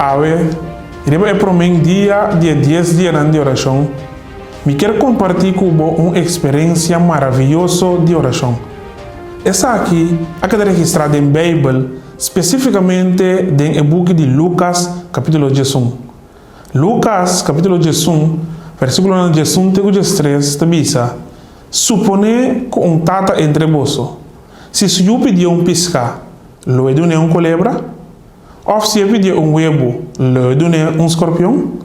Awe, riba e promé dia di e dies dianan di orashon, mi kier kompartí ku bo un eksperensia maravioso di orashon. Esaki a keda registrá den Beibel, spesífikamente den e buki di Lukas, kapítulo 11. Lukas, kapítulo 11, versíkulonan 11 te ku 13 ta bisa, Suponé ku un tata entre boso, si su yu pidié un piská, lo e dun'é un kolebra? Òf si e pidié un webu, lo e dun'é un skorpion?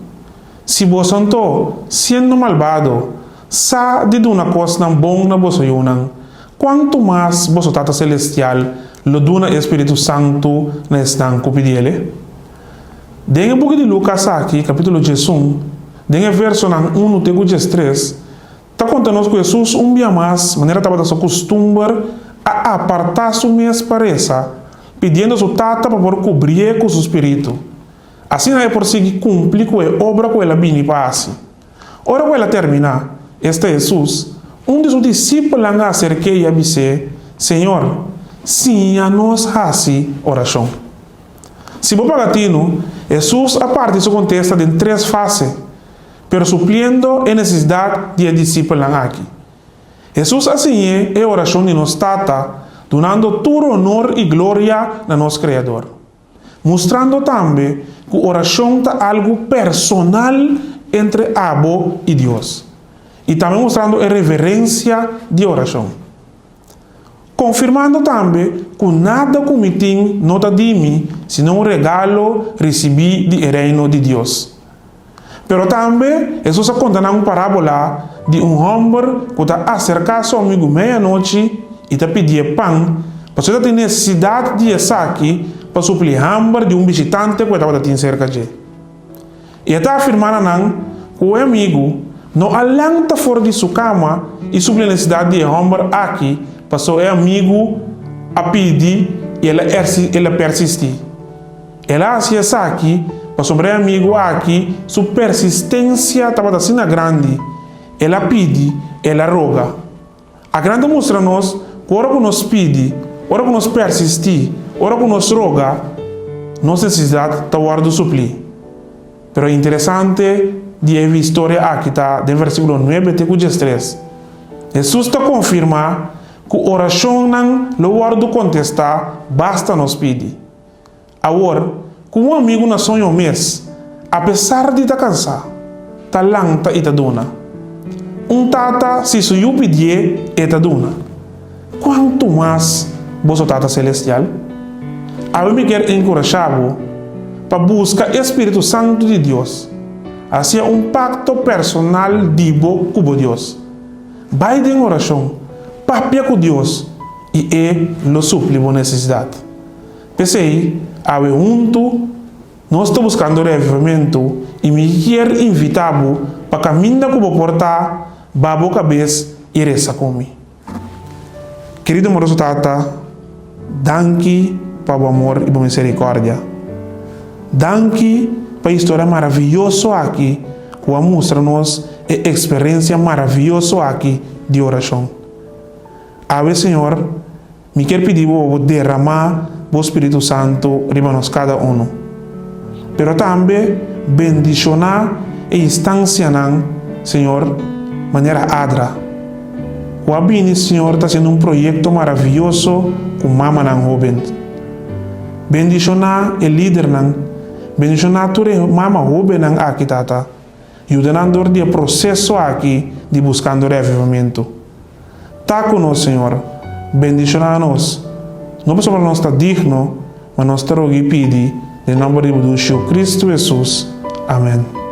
Si boso anto, siendo malbado, sa di duna kosnan bon na boso yunan, kuantu mas boso Tata Selestial lo duna e Spiritu Santu na esnan ku pidiel e? Den e buki di Lukas aki, kapítulo 11, den e versonan unu te ku 13, Ta konta nos ku Hesus un bia mas, manera tabata su kustumber, a apartá su mes pa resa, pidiendo su Tata pa por kubrié ku su spiritu. Asina e por sigui kumpli ku e obra ku el a bini pa hasi. Ora ku el a terminá, esta Hesus, un di su disipelnan a aserk'é i a bis'é, Señor, siña nos hasi orashon. Si bo paga tinu, Hesus a parti su kontesta den tres fase. pero supliendo e nesesidat di e disipelnan aki. Hesus a siñ'é e orashon di Nos Tata, dunando tur honor i gloria na nos Kreador. Mustrando tambe ku orashon ta algu personal entre abo i Dios. I tambe mustrando e reverensia di orashon. Konfirmando tambe ku nada ku mi tin no ta di mi, sino un regalo risibí di e Reino di Dios. Pero tambe Hesus a konta nan un parábola di un hòmber ku ta aserká su amigu meianochi i ta pidié pan, pasobra e ta tin nesesidat di esaki pa supli hamber di un bishitante ku e tabata tin serka dje. I e ta afirmá na nan ku e amigu no a lanta for di su kama i supli nesesidat di e hòmber aki pasobra e amigu a pidi i el a persistí. El a hasi esaki pasobra e amigu aki su persistensia tabata asina grandi. El a pidi, el a roga. Akinan ta mustra nos ku ora ku nos pidi, ora ku nos persistí, ora ku nos roga, nos nesesidat ta wòrdu suplí. Pero interesante di e historia aki ta den versíkulo nuebe te ku diestres. Hesus ta konfirmá ku orashonnan lo wòrdu kontestá basta nos pidi. Awor, ku un amigu na soño mes, apesar di ta kansá, ta lanta i ta duna. Un tata, si su yu pidié, e ta duna. Kuantu mas boso Tata Selestial? Awe mi kier enkurashá bo pa buska e Spiritu Santu di Dios. Hasia un pakto personal di bo ku bo Dios. Bai den orashon, papia ku Dios, i e lo supli bo nesesidat. P'esei, awe huntu nos ta buskando reavivamentu i mi kier invitá bo pa kaminda ku bo por ta, ba bo kabes i resa ku mi. Kerido amoroso Tata, danki pa bo amor i bo miserikòrdia. Danki pa e historia maravioso aki ku a mustra nos e eksperensia maravioso aki di orashon. Awe, Señor, Mi kier pidi bo pa bo derramá bo Spiritu Santu riba nos kada unu. Pero tambe bendishoná e instansianan, Señor, manera ADRA, ku a bini, Señor, ta hasiendo un proyekto maravioso ku mamanan hóben. Bendishoná e lidernan, bendishoná tur e mama hóbennan aki, Tata. Yuda nan dor di e proseso aki di buskando reavivamentu. Ta ku nos, Señor. Bendishoná nos. No pasobra nos ta digno, ma nos ta roga i pidi den nòmber di bo Dushi Cristo Hesus. Amèn.